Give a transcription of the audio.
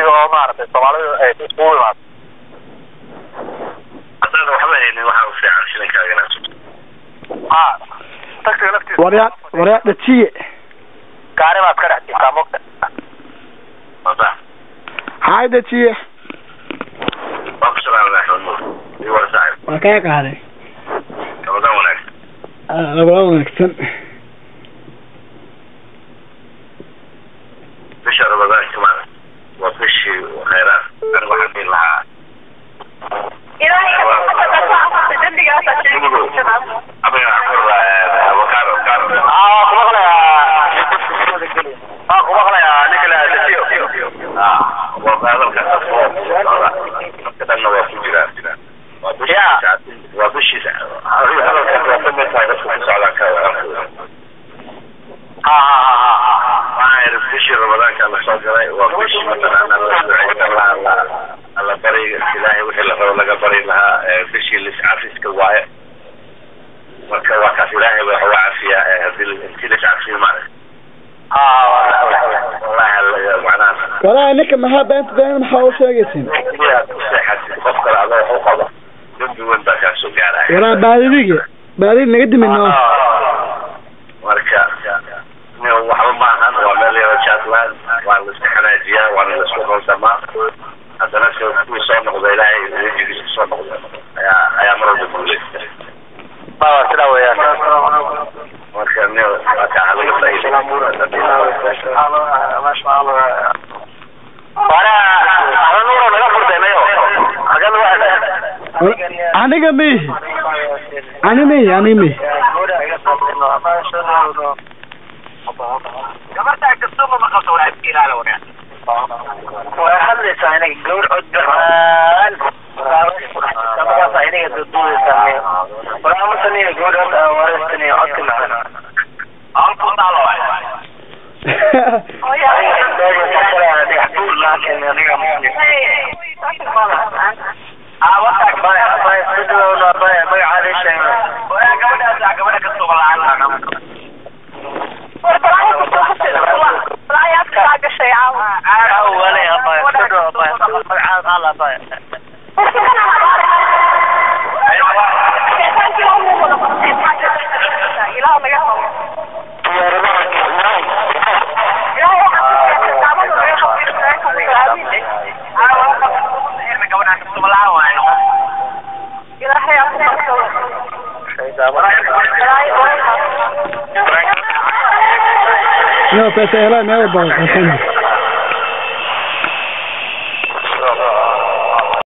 Taxiga oo maaragtay Soomaalidu ay iskugu imaado. Haddaadan waxba haynin, waxaa u fiican shilinkaaga inaad sugto. Ha, taxiga laftiisa. Waryaa, waryaa, dhajiye. Gaari baad ka dhex jirtaa, mogta. Wada. Haay, dhajiye. Waa ku salaamay, Axmed Nuur iyo wara saaxib. Waa kaa qaaday. Ramadaan wanaagsan. Ramadaan wanaagsan. Bisha Ramadaanka maarag waa bishii khayraad. Aniga waxaan dhihi lahaa Aa, waa ku maqlayaa, waa ku maqlayaa, ninka la dejiyo. Dadka dhanna waa ku jiraan. Waa bishii, waa bishii adiga hadalkaas waa ka mid tahay dadka ku socdaan ka. Ha ha ha ha. Waxaan idhi bishii Ramadaanka la soo galay waa bishii mataqaana la ducaysan lahaa, la alla bari Ilaahay wixii la rabo laga bari lahaa, bishii liscafiska waaye. Marka waa kaas, Ilaahay ba wax waa cafiyaa haddii intii liscafiyo maarag. Ha. Wallahi macnaha Walaahi ninka maxaa beenta been maxaa u sheegaysin? Haddii aad ku seexatid qof kale adoo wax u qabo, dembi weyn baa kaa soo gaaraya. Walaa baadidiga baadidi naga dimino. Marka waxba maahan, waa meel yaro Jatland, waa la iska xanaajiyaa, waana la isku qaldamaa, haddana se kuwii soo noqda, Ilaahay wejigiisa soo noqda ayaa mar walba guuleysta. Waa sidaa weeyaan. Marka nin waa kaa laga faa'iiday. Waana Axmed Nuur oo naga furtay mayo xagee lagu xidhay? Aniga mihi, ani mihi, ani mihi. Way hadlaysaa inaga gawr cod macaan markaasa inaga duuduudaysaa waraamasaniyo gawr wareystaniyo codka macaan. No, pese helaa meel walba waa qarsan.